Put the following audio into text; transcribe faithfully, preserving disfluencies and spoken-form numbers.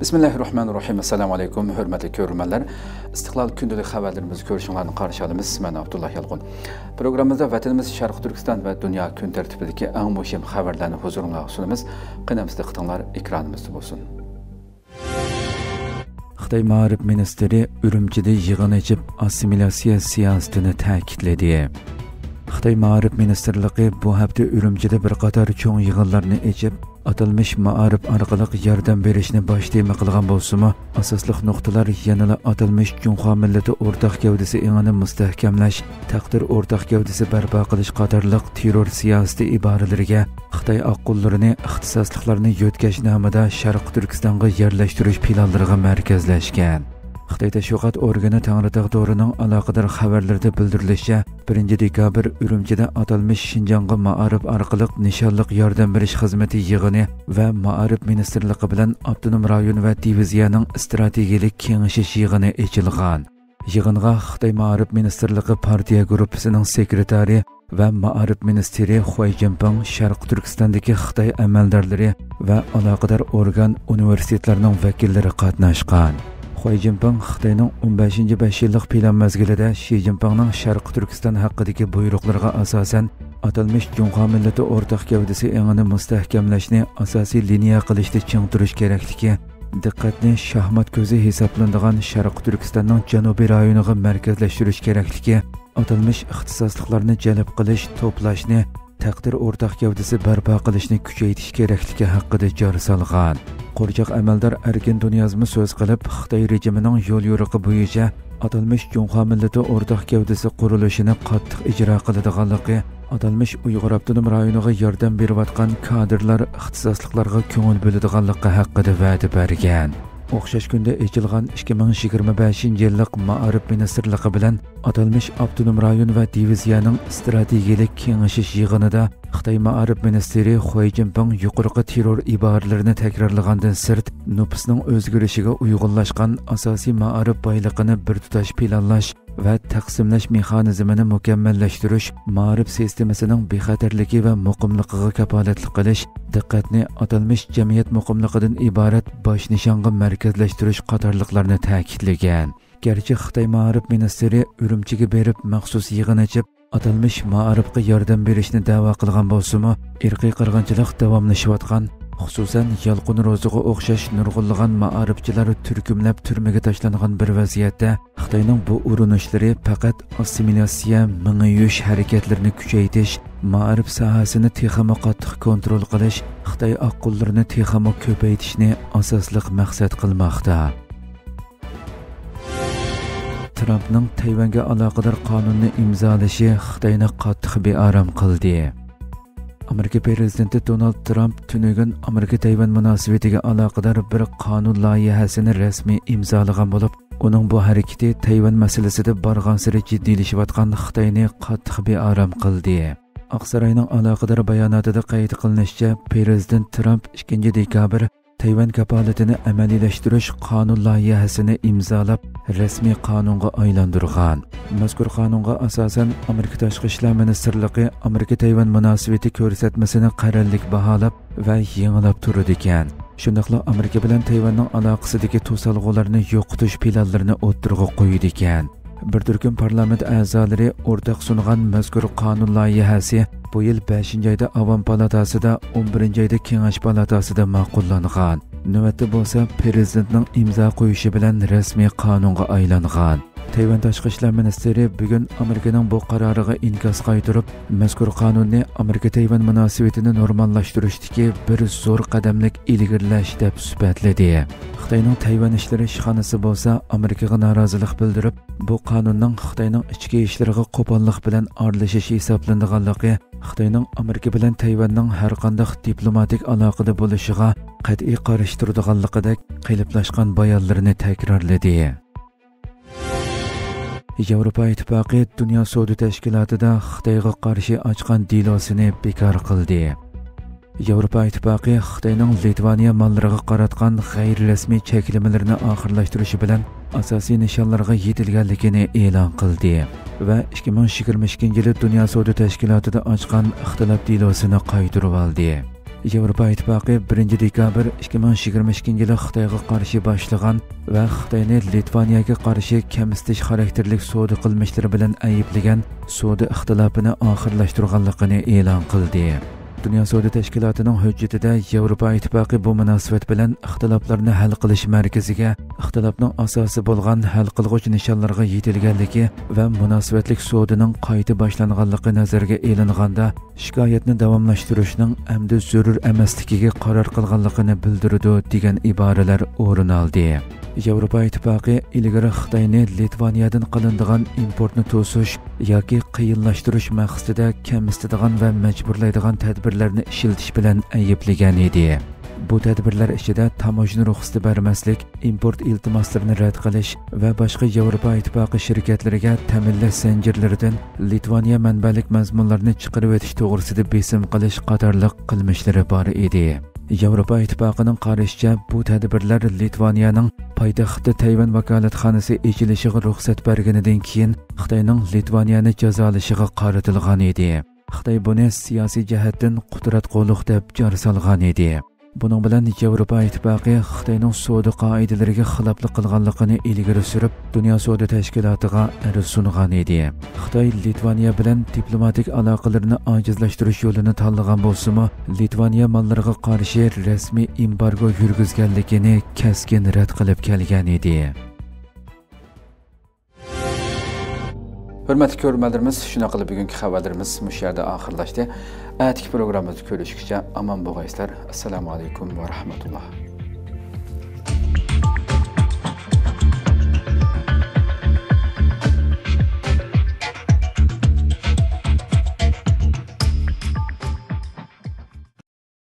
بىسمىللاھىررەھمانىررەھىم. ئەسسالامۇ ئەلەيكۇم، ھۆرمەتلىك كۆرۈرمەنلەر. ئىستىقلال كۈندىلىك خەۋەرلىرىمىزگە كۆرۈشۈڭلارنى قارشى ئالىمىز. مەن ئابدۇللا يالقۇن. پروگراممىمىزدا ۋەتىنىمىز شەرقىي تۈركىستان ۋە دۇنيا كۈن تەرتىپىدىكى ئەڭ مۇھىم خەۋەرلەرنى ھۇزۇرۇڭلارغا سۇنىمىز. قېنى ئەمىسە دىققىتىڭلار ئېكرانىمىزدا بولسۇن. خىتاي مائارىپ مىنىستىرى ئۈرۈمچىدە يىغىن ئېچىپ، ئاسسىمىلياتسىيە سىياسىتىنى تەكىتلىدى. خىتاي مائارىپ مىنىستىرلىقى بۇ ھەپتە ئۈرۈمچىدە بىر قاتار چوڭ يىغىنلارنى ئېچىپ، ئاتالمىش مائارىپ ئارقىلىق ياردەم بېرىشنى باش تېما قىلغان بولسىمۇ، ئاساسلىق نۇقتىلار يەنىلا ئاتالمىش جۇڭخۇا مىللىتى ئورتاق گەۋدىسى ئېڭىنى مۇستەھكەملەش، تەقدىر ئورتاق گەۋدىسى بەرپا قىلىش قاتارلىق تېررور سىياسىتى ئىبارىلىرىگە، خىتاي ئاققۇنلىرىنى ئىختىساسلىقلارنى يۆتكەش نامىدا شەرقىي تۈركىستانغا يەرلەشتۈرۈش پىلانلىرىغا مەركەزلەشكەن. خىتاي تەشۋىقات ئورگىنى تەڭرىتاغ تورىنىڭ ئالاقىدار خەۋەرلىرىدە بىلدۈرۈلۈشىچە، بىرىنچى دېكابىر ئۈرۈمچىدە ئاتالمىش شىنجاڭغا مائارىپ ئارقىلىق نىشانلىق ياردەم بېرىش خىزمىتى يىغىنى ۋە مائارىپ مىنىستىرلىقى بىلەن ئاپتونوم رايون ۋە دىۋىزىيەنىڭ ئىستراتېگىيەلىك كېڭىشىش يىغىنى ئېچىلغان. يىغىنغا خىتاي مائارىپ مىنىستىرلىقى پارتىيە گۇرۇپپىسىنىڭ سېكرېتارى ۋە مائارىپ مىنىستىرى خۇەي جىنپىڭ، شەرقىي تۈركىستاندىكى خىتاي ئەمەلدارلىرى ۋە ئالاقىدار ئورگان، ئۇنىۋېرسىتېتلارنىڭ ۋەكىللىرى قاتناشقان. خۇەي جىنپىڭ خىتاينىڭ ئون بەشىنچى بەش يىللىق پىلان مەزگىلىدە شى جىنپىڭنىڭ شەرقىي تۈركىستان ھەققىدىكى بۇيرۇقلىرىغا ئاساسەن، ئاتالمىش جۇڭخۇا مىللىتى ئورتاق گەۋدىسى ئېڭىنى مۇستەھكەملەشنى ئاساسىي لىنىيە قىلىشتا چىڭ تۇرۇش كېرەكلىكى، دىققەتنى شاھمات كۆزى ھېسابلىنىدىغان شەرقىي تۈركىستاننىڭ جەنۇبىي رايونىغا مەركەزلەشتۈرۈش كېرەكلىكى، ئاتالمىش ئىختىساسلىقلارنى جەلپ قىلىش، توپلاشنى تەقدىر ئورتاق گەۋدىسى بەرپا قىلىشنى كۈچەيتىش كېرەكلىكى ھەققىدە جار سالغان. قورچاق ئەمەلدار ئەركىن دۇنيازمۇ سۆز قىلىپ، خىتاي رېجىمىنىڭ يوليورۇقى بويىچە ئاتالمىش جۇڭخۇا مىللىتى ئورتاق گەۋدىسى قۇرۇلۇشىنى قاتتىق ئىجرا قىلىدىغانلىقى، ئاتالمىش ئۇيغۇر ئاپتونوم رايونىغا ياردەم بېرىۋاتقان كادىرلار ئىختىساسلىقلارغا كۆڭۈل بۆلىدىغانلىقى ھەققىدە ۋەدە بەرگەن. ئوخشاش كۈندە ئېچىلغان ئىككى مىڭ يىگىرمە بەشىنچى يىللىق مائارىپ مىنىستىرلىقى بىلەن ئاتالمىش ئاپتونوم رايون ۋە دىۋىزىيەنىڭ ئىستراتېگىيەلىك كېڭىشىش يىغىنىدا خىتاي مائارىپ مىنىستىرى خۇەي جىنپىڭ يۇقىرىقى تېررور ئىبارىلىرىنى تەكرارلىغاندىن سىرت، نوپۇسنىڭ ئۆزگىرىشىگە ئۇيغۇنلاشقان ئاساسىي مائارىپ بايلىقىنى بىر تۇتاش پىلانلاش ۋە تەقسىملەش مېخانىزمىنى مۇكەممەللەشتۈرۈش، مائارىپ سىستېمىسىنىڭ بىخەتەرلىكى ۋە مۇقىملىقىغا كاپالەتلىك قىلىش، دىققەتنى ئاتالمىش جەمئىيەت مۇقىملىقىدىن ئىبارەت باش نىشانغا مەركەزلەشتۈرۈش قاتارلىقلارنى تەكىتلىگەن. گەرچە خىتاي مائارىپ مىنىستىرى ئۈرۈمچىگە بېرىپ مەخسۇس يىغىن ئېچىپ، ئاتالمىش مائارىپقا ياردەم بېرىشنى دەۋا قىلغان بولسىمۇ، ئىرقىي قىرغىنچىلىق داۋاملىشىۋاتقان، خۇسۇسەن، يالقۇن روزىغا ئوخشاش نۇرغۇنلىغان مائارىپچىلار تۈركۈملەپ تۈرمىگە تاشلانغان بىر ۋەزىيەتتە، خىتاينىڭ بۇ ئۇرۇنۇشلىرى پەقەت ئاسسىمىلياتسىيە، مېڭىيۈش ھەرىكەتلىرىنى كۈچەيتىش، مائارىپ ساھەسىنى تېخىمۇ قاتتىق كونترول قىلىش، خىتاي ئاققۇنلىرىنى تېخىمۇ كۆپەيتىشنى ئاساسلىق مەقسەت قىلماقتا. ترامپنىڭ تەيۋەنگە ئالاقىدار قانۇننى ئىمزالىشى خىتاينى قاتتىق بىئارام قىلدى. ئامېرىكا پىرېزىدېنتى دونالد ترامپ تۈنۈگۈن ئامېرىكا تەيۋەن مۇناسىۋىتىگە ئالاقىدار بىر قانۇن لايىھەسىنى رەسمىي ئىمزالىغان بولۇپ، ئۇنىڭ بۇ ھەرىكىتى تەيۋەن مەسىلىسىدە بارغانسېرى جىددىيلىشىۋاتقان خىتاينى قاتتىق بىئارام قىلدى. ئاقساراينىڭ ئالاقىدار باياناتىدا قەيت قىلىنىشىچە، پىرېزىدېنت ترامپ ئىككىنچى دېكابىر تەيۋەن كاپالىتىنى ئەمەلىيلەشتۈرۈش قانۇن لايىھەسىنى ئىمزالاپ، رەسمىي قانۇنغا ئايلاندۇرغان. مەزكۇر قانۇنغا ئاساسەن، ئامېرىكا تاشقى ئىشلار مىنىستىرلىقى ئامېرىكا تەيۋەن مۇناسىۋىتى كۆرسەتمىسىنى قەرەللىك باھالاپ ۋە يېڭىلاپ تۇرىدىكەن. شۇنداقلا ئامېرىكا بىلەن تەيۋەننىڭ ئالاقىسىدىكى توسالغۇلارنى يوقىتىش پىلانلىرىنى ئوتتۇرىغا قويىدىكەن. بىر تۈركۈم پارلامېنت ئەزالىرى ئورتاق سۇنغان مەزكۇر قانۇن لايىھەسى بۇ يىل بەشىنچى ئايدا ئاۋام پالاتاسىدا، ئون بىرىنچى ئايدا كېڭەش پالاتاسىدا ماقۇللانغان. نۆۋەتتە بولسا پىرېزىدېنتنىڭ ئىمزا قويۇشى بىلەن رەسمىي قانۇنغا ئايلانغان. تەيۋەن تاشقى ئىشلار مىنىستىرى بۈگۈن ئامېرىكىنىڭ بۇ قارارىغا ئىنكاس قايتۇرۇپ، مەزكۇر قانۇننى ئامېرىكا تەيۋەن مۇناسىۋىتىنى نورماللاشتۇرۇشتىكى بىر زور قەدەملىك ئىلگىرىلەش دەپ سۈپەتلىدى. خىتاينىڭ تەيۋەن ئىشلىرى ئىشخانىسى بولسا ئامېرىكىغا نارازىلىق بىلدۈرۈپ، بۇ قانۇننىڭ خىتاينىڭ ئىچكى ئىشلىرىغا قوپاللىق بىلەن ئارىلىشىش ھېسابلىنىدىغانلىقى، خىتاينىڭ ئامېرىكا بىلەن تەيۋەننىڭ ھەرقانداق دىپلوماتىك ئالاقىدە بولۇشىغا قەتئىي قارشى تۇرىدىغانلىقىدەك قېلىپلاشقان بايانلىرىنى تەكرارلىدى. ياۋروپا ئىتتىپاقى دۇنيا سودا تەشكىلاتىدا خىتايغا قارشى ئاچقان دېلوسىنى بىكار قىلدى. ياۋروپا ئىتتىپاقى خىتاينىڭ لىتۋانىيە ماللىرىغا قاراتقان غەيرىي رەسمىي چەكلىمىلىرىنى ئاخىرلاشتۇرۇشى بىلەن ئاساسىي نىشانلارغا يېتىلگەنلىكىنى ئېلان قىلدى ۋە ئىككى مىڭ يىگىرمە ئىككىنچى يىلى دۇنيا سودا تەشكىلاتىدا ئاچقان ئىختىلاپ دېلوسىنى قايتۇرۇۋالدى. ياۋروپا ئىتتىپاقى بىرىنچى دېكابىر ئىككى مىڭ يىگىرمە ئىككىنچى يىلى خىتايغا قارشى باشلىغان ۋە خىتاينى لىتۋانىيەگە قارشى كەمسىتىش خاراكتېرلىك سودا قىلمىشلىرى بىلەن ئەيىبلىگەن سودا ئىختىلاپىنى ئاخىرلاشتۇرغانلىقىنى ئېلان قىلدى. دۇنيا سودا تەشكىلاتىنىڭ ھۆججىتىدە ياۋروپا ئىتتىپاقى بۇ مۇناسىۋەت بىلەن ئىختىلاپلارنى ھەل قىلىش مەركىزىگە ئىختىلاپنىڭ ئاساسى بولغان ھەل قىلغۇچ نىشانلارغا يېتىلگەنلىكى ۋە مۇناسىۋەتلىك سودىنىڭ قايتا باشلانغانلىقى نەزەرگە ئېلىنغاندا، شىكايەتنى داۋاملاشتۇرۇشنىڭ ئەمدى زۆرۈر ئەمەسلىكىگە قارار قىلغانلىقىنى بىلدۈرىدۇ، دېگەن ئىبارىلەر ئورۇن ئالدى. ياۋروپا ئىتتىپاقى ئىلگىرى خىتاينى لىتۋانىيەدىن قىلىنىدىغان ئىمپورتنى توسۇش ياكى قىيىنلاشتۇرۇش مەقسىتىدە كەمسىتىدىغان ۋە مەجبۇرلايدىغان تەدبىرلەرنى ئىشلىتىش بىلەن ئەيىبلىگەن ئىدى. بۇ تەدبىرلەر ئىچىدە تاموژنا رۇخسىتى بەرمەسلىك، ئىمپورت ئىلتىماسلىرىنى رەت قىلىش ۋە باشقا ياۋروپا ئىتتىپاقى شىركەتلىرىگە تەمىنلەش زەنجىرلىرىدىن لىتۋانىيە مەنبەلىك مەزمۇنلارنى چىقىرىۋېتىش توغرىسىدا بېسىم قىلىش قاتارلىق قىلمىشلىرى بار ئىدى. ياۋروپا ئىتتىپاقىنىڭ قارىشىچە، بۇ تەدبىرلەر لىتۋانىيەنىڭ پايتەختتە تەيۋەن ۋاكالەتخانىسى ئېچىلىشىغا رۇخسەت بەرگىنىدىن كېيىن خىتاينىڭ لىتۋانىيەنى جازالىشىغا قارىتىلغان ئىدى. خىتاي بۇنى سىياسىي جەھەتتىن قۇتراتقۇلۇق دەپ جار سالغان ئىدى. بۇنىڭ بىلەن ياۋروپا ئىتتىپاقى خىتاينىڭ سودا قائىدىلىرىگە خىلاپلىق قىلغانلىقىنى ئىلگىرى سۈرۈپ، دۇنيا سودا تەشكىلاتىغا ئەرز سۇنغان ئىدى. خىتاي لىتۋانىيە بىلەن دىپلوماتىك ئالاقىلىرىنى ئاجىزلاشتۇرۇش يولىنى تاللىغان بولسىمۇ، لىتۋانىيە ماللىرىغا قارشى رەسمىي ئېمبارگو يۈرگۈزگەنلىكىنى كەسكىن رەت قىلىپ كەلگەن ئىدى. ھۆرمەتلىك كۆرۈرمەنلىرىمىز، شۇنداق قىلىپ بۈگۈنكى خەۋەرلىرىمىز مۇشۇ يەردە ئاخىرلاشتى. ئەتىكى پروگراممىمىزدا كۆرۈشكىچە ئامان بولغايسىلەر. ئەسسالامۇ ئەلەيكۇم ۋە رەھمەتۇللا.